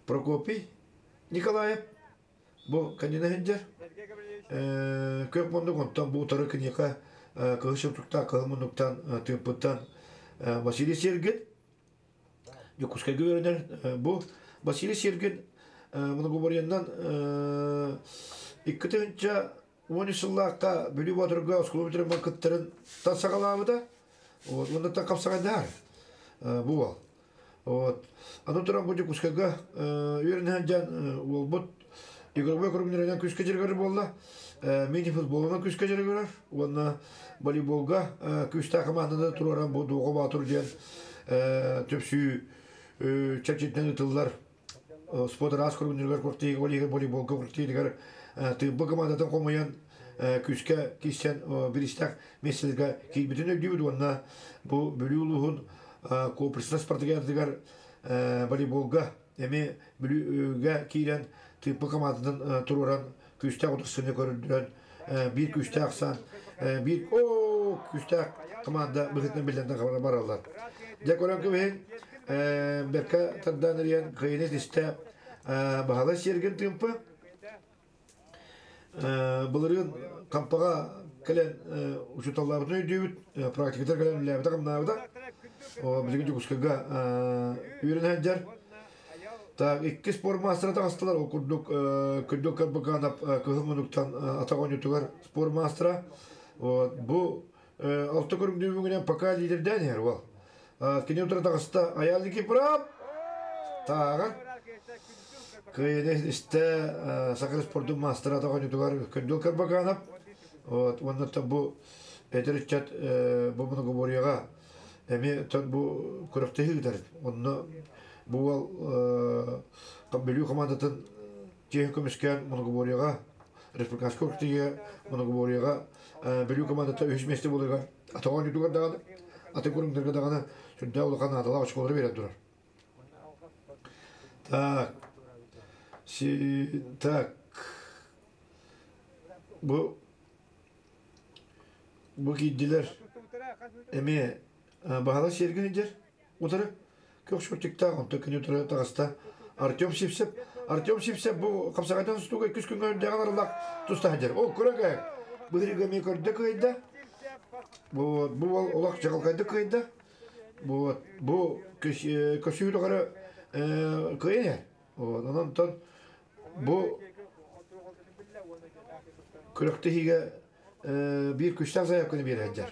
Speaker 1: Прокопий Николаев бу кэннинэ сылдьар. Күөх муннук онтон бу утары киниэхэ кыһыл шымтуктаах кыһыл муннуктан тыымпыттан Василий Сергин Дьокуускайга үөрэнэр. Бу Василий Сергин многоборьеннан 2013 сыллаахха Бүлүү Боотурга оскуола бүтэрэн кыттарын тан саҕалаабыта. Вот, уонна хапсаҕайдаһар бу уол. Вот. Аны туран бу Дьокуускайга үөрэнэн дьон уолбут игровой көрүҥнэринэн күүскэ дьарыгырар буолла. Мини-футболунан күүскэ дьарыгырар уонна волейболга күүстээх хамаанданы туруоран бу Дуоҕа Боотур диэн түмсүү чэрчитинэн ыытыллар спорт араас көрүҥнэригэр куртиигэ волейболга куртиитигэр тыымпы командатын хомуйан күүскэ киирсэн бириистээх миэстэлэргэ киирбитин өйдүүбүт уонна бу Бүлүү улууһун комплекснай спартакиадатыгар волейболга эмиэ Бүлүүгэ киирэн тыымпы командатын туруоран күүстээх утарсыыны көрдөрөн биир күүстээх ахсаан биир оо күүстээх команда быһыытынан биллэн бараллар. Дьэ көрөн кэбиһин бэркэ тардан эрийэн кыайыны тистэ Баһылай Сергин тыымпы былырыын Кампаҕа кэлэн учууталлаабытын өйдүүбүт, практикатыгар кэлэн үлэлээбитэ-хамнаабыта. Билигин Дьокуускайга үөрэнэ сылдьар. Так, икки спорт маастара таҕыстылар. Ол курдук Күндүл Карбаканов кыһыл муннуктан атах оонньуутугар спорт маастара. Вот, бу алта көрүҥнүүбүгүнэн пока лидердээн иһэр уол. Кини утары таҕыста Аял Никифоров. Тааҕар. Кыайыны истэ Саха спордун маастара атах оонньуутугар Күндүл Карбаканов. Вот, уонна бу эдэр ыччат бу многоборьеҕа эмиэ бу күрэхтэһии ыытар. Онно бу уол Бүлүү командатын чиэһин көмүскээн многоборьеҕа республиканскай күрэхтэһиигэ многоборьеҕа Бүлүү командата үһүс миэстэ буоларыгар атаҕа оонньуутугар даҕаны атын көрүҥнэргэ даҕаны сүрдээх улахан наадалаах очколору биэрэн турар. Так, так, бу Бу киирдилэр эмиэ баһылай сиэргэ сылдьар утары көхсүртүктээх онтон күнү утары таҕыста Артем Сипсев Артем Сипсев бу хапсаҕайдан тустууга иккис күҥҥэ үрдээҕин арыллах туста сылдьар ол көрө быһырыга эмиэ көрдө кыайда бу бу уол олох чаҕылхайдык кыайда бу бу көсүү тухары кыайан иһэр вот онон бу күрэхтэһиигэ биир күчтээх заявканы биэрэ сылдьар.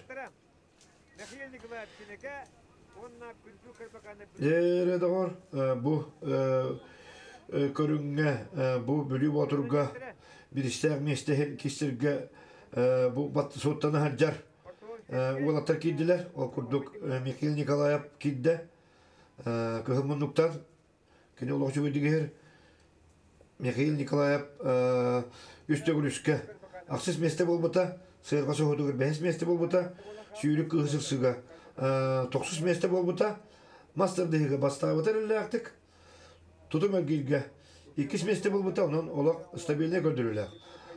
Speaker 1: Эрэ доҕор, бу көрүҥҥэ, бу Бүлүү Боотурга биристээх миэстэһин кистиргэ бу суоттана сылдьар уолаттар киирдилэр. Ол курдук Михаил Николаев киирдэ. Кыһыл муннуктан Кини олох үчүгэйдик иһэр. Михаил Николаев үс төгүл үскэ ахсыс миэстэ буолбута, сыарҕа соһутугар бэһис миэстэ буолбута, сүүрүк кыыһы сырсыга тохсус миэстэ буолбута, мас тардыһыыга бастаабыта эрэллээхтик, тутум эргииргэ Иккис миэстэ буолбута, онон олох стабильнай көрдөрүүлээх.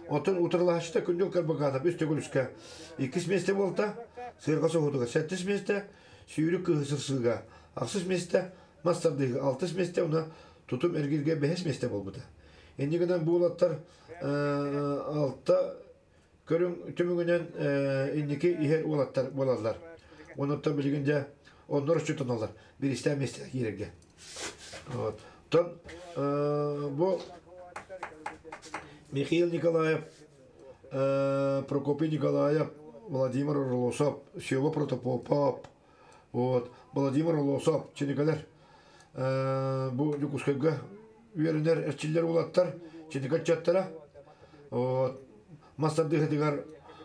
Speaker 1: Оттон утарылаһааччыта Күндүл Карбаканов үс төгүл үскэ иккис миэстэ буолта, сыарҕа соһуутугар сэттис миэстэ, сүүрүк кыыһы сырсыыга ахсыс миэстэ, мас тардыыга алтыс миэстэ уонна тутум эргииргэ бэһис миэстэ буолбута. Инньэ гынан бу уолаттар алта көрүҥ түмүгүнэн инники иһэр уолаттар буолаллар. Онуттан билигин дьэ оннор отчуттаналлар биристээн миэстэ киирэргэ. Вот. Тон бу Михаил Николаев, Прокопий Николаев, Владимир Орлосов, Сева Протопопов, вот, Владимир Орлосов, чиникалар бу Дьокуускайга үөрэнэр эрчиллэр уолаттар, чиника ыччаттара, вот, мас тардыһытыгар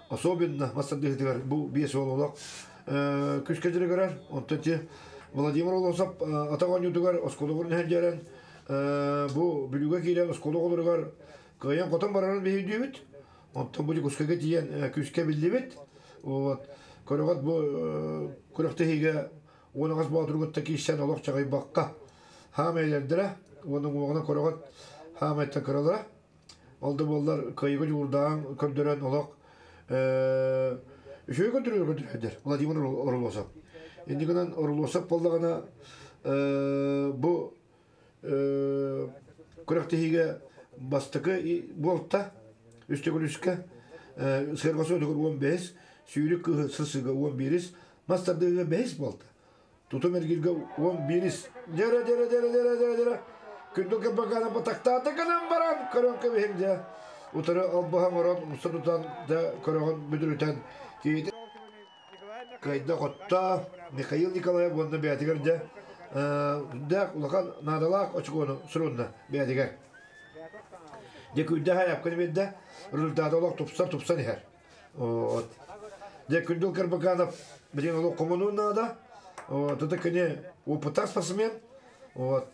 Speaker 1: особенно мас тардыһытыгар бу биэс уол олох күскэ дьарыгырар. Онтон ти Владимир Олосов атах оонньуутугар оскуола иһэн бу Бүлүүгэ киирэн оскуола оҕолоругар кыайан-хотон барарын биһирдүүбүт. Онтон бу Дьокуускайга тиийэн күүскэ биллибит. Вот. Көрөҕөт бу күрэхтэһиигэ уон аҕыс боотургутта киирсэн олох чаҕыйбакка хаамайлардыра уонна уҥуоҕунан көрөҕөт хаамайтан кыралара. Ол да буоллар кыайыыга дьулуурдаан көрдөрөн олох үчүгэй көрдөрөр көрдөрөдөр Владимир Орлосов. Инньэ гынан Орлосов буоллаҕына бу күрэхтэһиигэ бастакы буолта үс төгүл үскэ сыарҕа суотугар 15 сүүрүк кыыһы сырсыга 11 мас тардыыга бэһис буолта. Тутум эргиргэ 11 дьэрэ дьэрэ дьэрэ дьэрэ дьэрэ дьэрэ күндүл кырбакаана батактаата гынан баран көрөн кэбиһиҥ дьэ утары албаһан орон умса тутан дьэ көрөҕүн бүдүрүтэн киһити кыайда хотто Михаил Николаев уонна бэйэтигэр дьэ дээх улахан наадалаах очукуону сурунна бэйэтигэр дьэ күүрдээх айапканы биэрдэ результата олох тупсар тупсан иһэр. Вот. Дьэ, Күндүл Карбаканов билигин олох хомунуун наада. Вот. Это кини опыттаах спортсмен. Вот.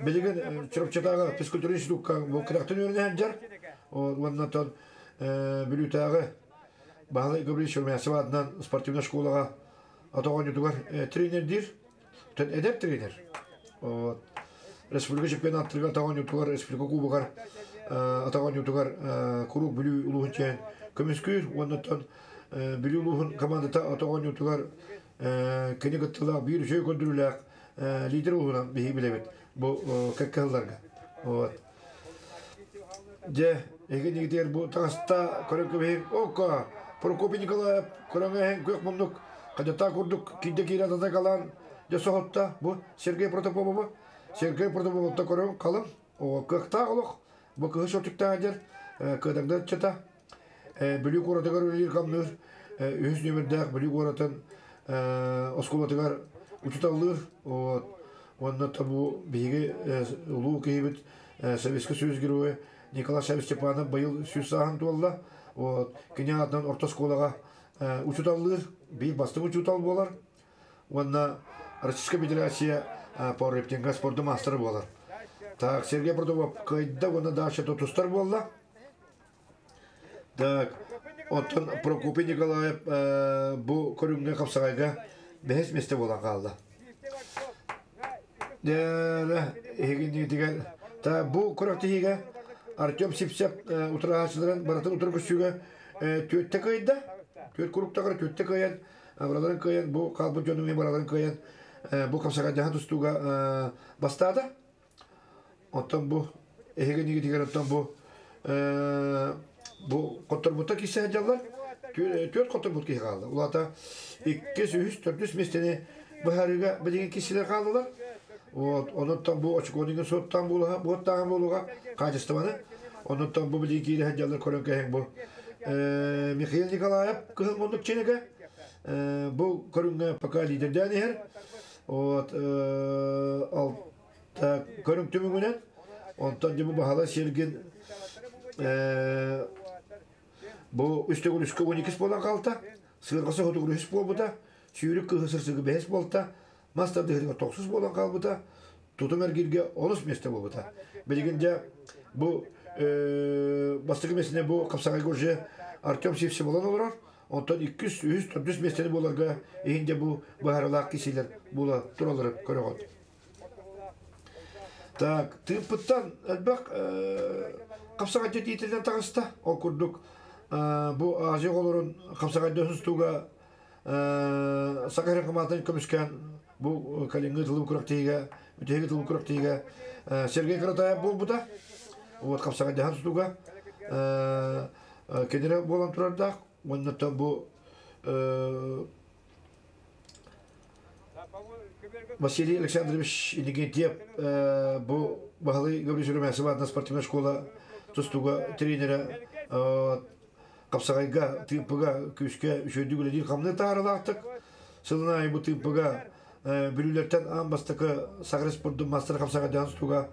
Speaker 1: Билигин Чурапчытааҕы физкультура институкка бу кыраактан үөрэнэ сылдьар. Вот. Уонна оттон Бүлүүтээҕи Баһылай Гаврильевич Румянцев аатынан спортивнай школаҕа атах оонньуутугар тренердиир. Эдэр тренер. Вот. Республика чемпионаттарыгар атах оонньуутугар, республика кубогар атах оонньуутугар куруук Бүлүү улууһун чээн көмүскүүр. Уонна Бүлүү улууһун командата атах оонньуутугар кини кыттыылаах биир үчүгэй көрдөрүүлээх лидер улууһунан биһиги билэбит бу кэккэ сылларга. Вот. Дьэ, эһиги бу таҥаста көрөн кэбиһиҥ. Ока, Прокопий Николаев көрөҥ күөх муннук хадьата курдук киирдэ киирэ тата калаан дьэ соһутта. Бу Сергей Протопопова. Сергей Протопоповта көрөҥ халыҥ. О, кыахтаах олох. Бу кыһы сотуктаах дьэр кыадагда ыччата. Бүлүү куоратыгар үлэлиир хамныыр үһүс нүөмэрдээх Бүлүү куоратын оскуолатыгар учуталлыыр. Вот. Уонна бу биһиги улуу киһибит Советский Союз геройа Николай Савич Степанов быйыл 100 сааһын туолла. Вот. Кини аатынан орто оскуолаҕа учуталлыыр, биир бастыҥ учуутал буолар. Уонна Российская Федерация по рептинга спорду маастара буолар. Так, Сергей Продобов кыайда уонна дальше тустар буолла. Так, оттон Прокопий Николаев бу көрүҥҥэ хапсаҕайга бэһис миэстэ буолан хаалла. Дьэ, эһигиннигитигэр та бу күрэхтэһиигэ Артем Сипсев утарааччыларын барытын утары көрсүүгэ түөртэ кыайда. Түөрт куруктагар түөртэ кыайан, бараларын кыайан, бу хаалбыт дьону бараларын кыайан бу хапсаҕайдаһан тустууга бастаата. Оттон бу эһигиннигитигэр оттон бу бу хотторбуттар киирсэ сылдьаллар. Түөрт хотторбут киһи хаалла. Улаата иккис, үһүс, төрдүс миэстэни быһаарыыга билигин киирсилэр хааллылар. Вот, онуттан бу очукуонигин суоттаан буолуха, буоттааҕын буолуға качествоны. Онуттан бу билигин киирэ сылдьаллар көрөн кэһин бу. Михаил Николаев кыһыл муннук чинэгэ бу көрүҥҥэ пока лидердээн иһэр. Вот, көрүҥ түмүгүнэн онтон дьэ бу Баһылай Сергин бу үс төгүл үскэ 12 буолан хаалта, сыарҕасы хотугур үһүс буолбута, сүүрүк кыһы сырсыгы бэһис буолта, мас тардыһыытыгар тохсус буолан хаалбыта, тутум эргииргэ онус миэстэ буолбута. Билигин дьэ бу бастакы миэстэни бу хапсаҕайга уже Артем Сивцев буолан олорор. Онтон иккис, үһүс, төрдүс миэстэни буоларга иһин дьэ бу быһаарылаах киһилэр буола туралларын көрөҕүт. Так, тыыппыттан элбэх хапсаҕайдьыт иитиллэн таҕыста. Ол курдук бу Азия оҕолорун хапсаҕайдыы тустууга Саха сирин хамаатын көмүскээн бу кэлиҥҥи тылы күрэхтэһиигэ, бүтэһиги тылы күрэхтэһиигэ Сергей Каратаев буолбута. Вот хапсаҕайдаһан тустууга кинилэр буолан турардаах. Уонна бу Василий Александрович Иннокентьев бу Баһылай Гаврильевич Румянцев аатынан спортивнай школа тустууга тренерэ хапсаҕайга, тыымпыга күүскэ үчүгэйдик үлэлиир хамныы таһааралаахтык. Сылын аайы бу тыымпыга Бүлүүлэртэн аан бастакы Саха спордун мастер хапсаҕайдаан тустууга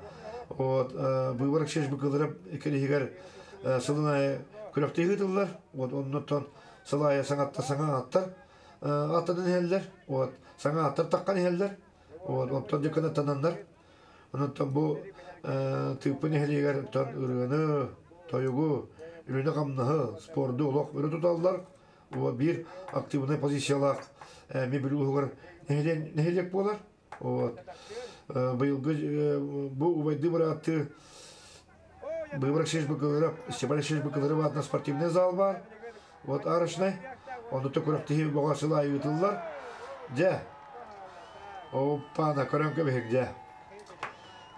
Speaker 1: вот быыбар Алексеевич Быкылыров кэлиһигэр сылын аайы күрэхтэһии ыытыллар. Вот оннуттан сыл аайы саҥатта саҥа ааттар аттанан иһэллэр. Вот саҥа аттар таххан иһэллэр. Вот онтон дьыкканаттананнар. Онтон бу Тыыппы нэһилиэгэр оттон ырыаны, тойугу, үлэни-хамнаһы, спорду олох өрө туталлар. Вот биир активнай позициялаах мебель улууһугар нэһилиэк буолар. Вот быйылгы бу убайды бырааттыы Быыбар Алексеевич Быкылыров, Степан Алексеевич Быкылыров аатынан спортивный зал бар. Вот арочнай. Онно күрэхтэһии бөҕө сыл аайы ыытыллар. Дьэ, оппана көрөн кэбиһик дьэ.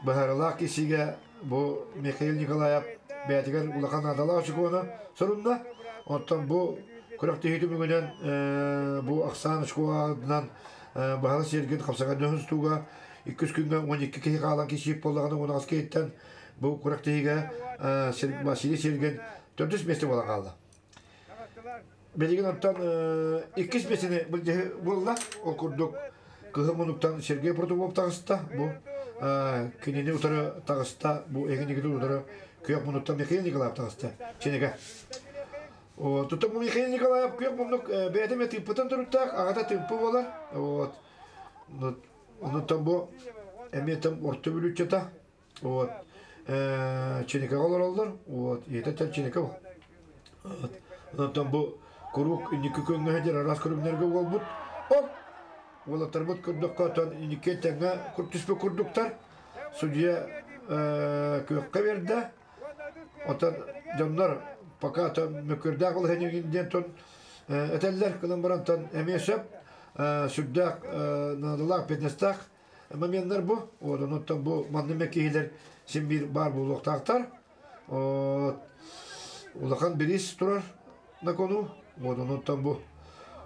Speaker 1: Быһаарылаах кисигэ бу Михаил Николаев бэйэтигэр улахан наадалаах очукуону сурунна. Оттон бу күрэхтэһии түмүгүнэн бу ахсаан очкуоҕунан баһылы сиэргин хапсаҕай тустууга иккис күҥҥэ 12 киһи хаалан кисиип буоллаҕына уон киһиттэн бу күрэхтэһиигэ Василий Сергин төрдүс миэстэ буолан хаалла. Билигин оттон иккис миэстэни былдьаһыы буолла. Ол курдук кыһыл муннуктан Сергей Протопопов таҕыста. Бу кинини утары таҕыста. Бу эҥин утары күөх муннуктан Михаил Николаев таҕыста. Чинигэ. Тута бу Михаил Николаев күөх муннук бэйэтэ эмиэ тыыппытын туруктаах, аҕата тыыппы буолар. Вот. Онтон бу эмиэ там орто бүлүүччэтэ. Вот. Чиникаҕа олороллор. Вот. Ийэтэ Чиника. Вот. Онтон бу куруук инники күҥҥэ сылдьар араас көрүҥнэргэ буолбут. Ол уолаттарбыт көрдөххө оттон инники тэҥҥэ түспүт курдуктар. Судьуйа күөххэ биэрдэ. Оттон дьоннор пока мөккүөрдээх балаһыанньа диэн тон этэллэр гынан барантан эмиэ сөп сүрдээх наадалаах пятнастаах моменнар бу. Вот онуттан бу маннык киһилэр син биир баар буолуохтаахтар. Вот улахан бириис турар на кону. Вот онуттан бу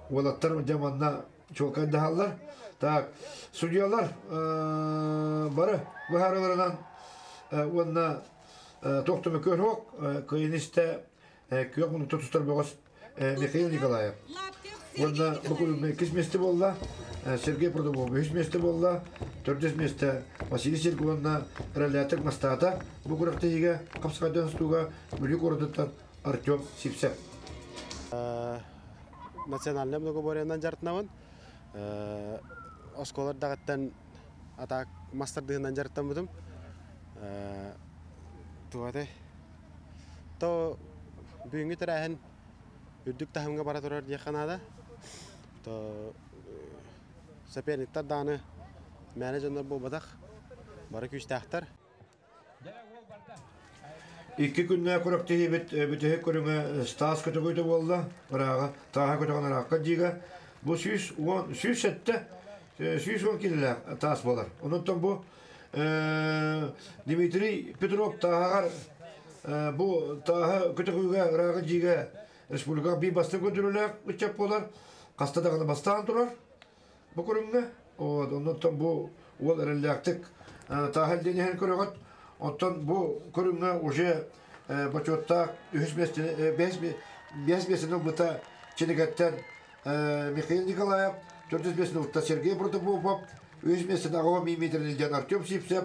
Speaker 1: уолаттар дьэ манна чуолкайдаһаллар. Так, судьялар бары быһаарыларынан уонна туох түмүккэ суох кыайын истэ күөх муннукта тустар бөҕөс Михаил Николаев. Уонна бу күн иккис миэстэ буолла, Сергей Продобов үһүс миэстэ буолла, төрдүс миэстэ Василий Сергей уонна эрэллээтик бастаата. Бу күрэхтэһиигэ хапсаҕайдан тустууга Бүлүү куоратыттан Артем Сивцев.
Speaker 4: Национальнай многоборьенан дьарыктанабын. Оскуола эрдэҕиттэн атаак мас тардыһынан дьарыктаммытым. Туох То бүгүҥҥү тэрээһин үрдүк таһымҥа бара турар диэххэ наада. То соперниктар даҕаны мээнэ дьоннор буолбатах, бары күүстээхтэр.
Speaker 1: Икки күннээх күрэхтэһиибит бүтэһик көрүҥэ Стас көтөгөйтө буолла. Ырааҕа, тааһа көтөҕөн ыраахха диигэ. Бу 110, 107, 110 килэлээх таас буолар. Онон бу Дмитрий Петров тааһаҕар бу тааһа көтөҕүүгэ ырааҕы дьиигэ республикаҕа биир бастыҥ көрдөрүүлээх ыччат буолар. Хаста даҕаны бастаан турар бу көрүҥҥэ. Оннуттан бу уол эрэллээхтик тааһа илдьэн иһэн көрөҕүт. Оттон бу көрүҥҥэ уже бочуоттаах үһүс миэстэни, бэһис миэстэни ылбыта Чинигэттэн Михаил Николаев, төрдүс миэстэни ылта Сергей Протопопов, үһүс миэстэни аҕа миэтэрэни илдьэн Артем Сивцев,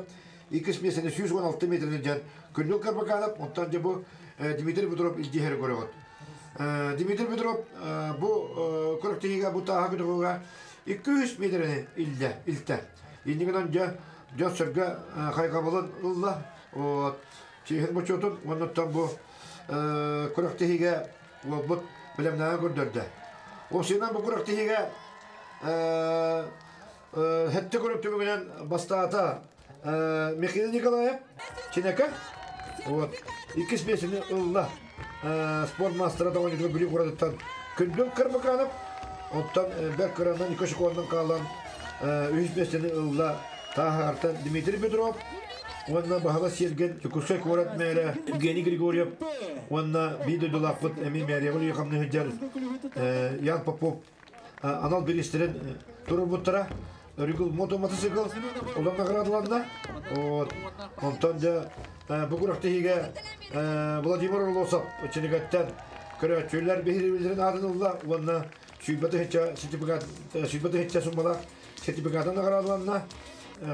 Speaker 1: иккис миэстэни 116 миэтэрэни илдьэн Күндүл Карбаканов, онтон дьэ бу Дмитрий Петров илдьиһэри көрөҕүт. Дмитрий Петров бу күрэхтэһиигэ бу тааһа көтөҕүүгэ 200 миэтэрэни илдэ, илтэ. Иннигинэн дьэ дьон-сэргэ хайҕабылын ылла. Вот чиэһин бочуотун уоннаттан бу күрэхтэһиигэ уолбут бэлэмнээҕи көрдөрдө. Осинан бу күрэхтэһиигэ хэттэ көрүк түмүгүнэн бастаата. Михаил Николаев, Чинэкэ. Вот. Иккис миэстэни ылла спорт маастара тоҕонньутугар Бүлүү куоратыттан Күндүл Карбаканов. Оттон бэрт кыранан икки секундунан хаалан үһүс миэстэни ылла Тааһаартан Дмитрий Петров уонна Баһыла Сиэргэн Дьокуускай куорат мэрэ Евгений Григорьев уонна биир дойдулаахпыт эмиэ мэрияҕа үлэлии сылдьар Ян Попов анал бириистэрин туруорбуттара. Өрүгүл мото мотоцикл улам наградаланна. Вот. Онтон дьэ бу күрэхтэһиигэ Владимир Орлосов Чинигаттан көрөөччүлэр биһирэбиллэрин аатын ылла уонна 120 сертификат 120 суммалаах сертификатын наградаланна.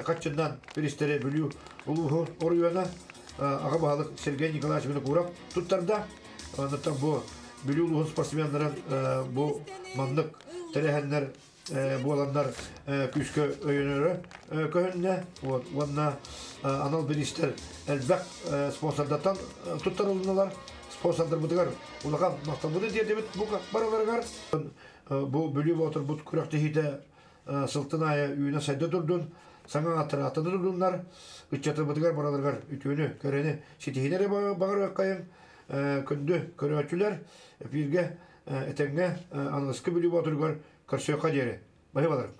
Speaker 1: Хаччыннан биристери Бүлүү улууһун оройуона аҕа баһылык Сергей Николаевич Винокуров туттарда. Онтон бу Бүлүү улууһун спортсменнарын бу маннык тэрээһиннэр буоланнар күүскэ өйөнөрө көһүннэ. Уонна анал бириистэр элбэх спонсордартан туттарылыннылар. Спонсордарбытыгар улахан махталбытын тиэрдибит бу барыларыгар. Бу Бүлүү Боотурбут күрэхтэһиитэ сылтын аайы үүнэ сайда турдун, саҥа ааттар турдуннар, ыччатыбытыгар бараларыгар үтүөнү, кэрэни ситиһиини эрэ баҕарыаххайыҥ, күндү көрөөччүлэр, эпииргэ этэҥҥэ аныгыскы Бүлүү Боотуругар көрсүөххэ диэри. Баһыыбаларыҥ.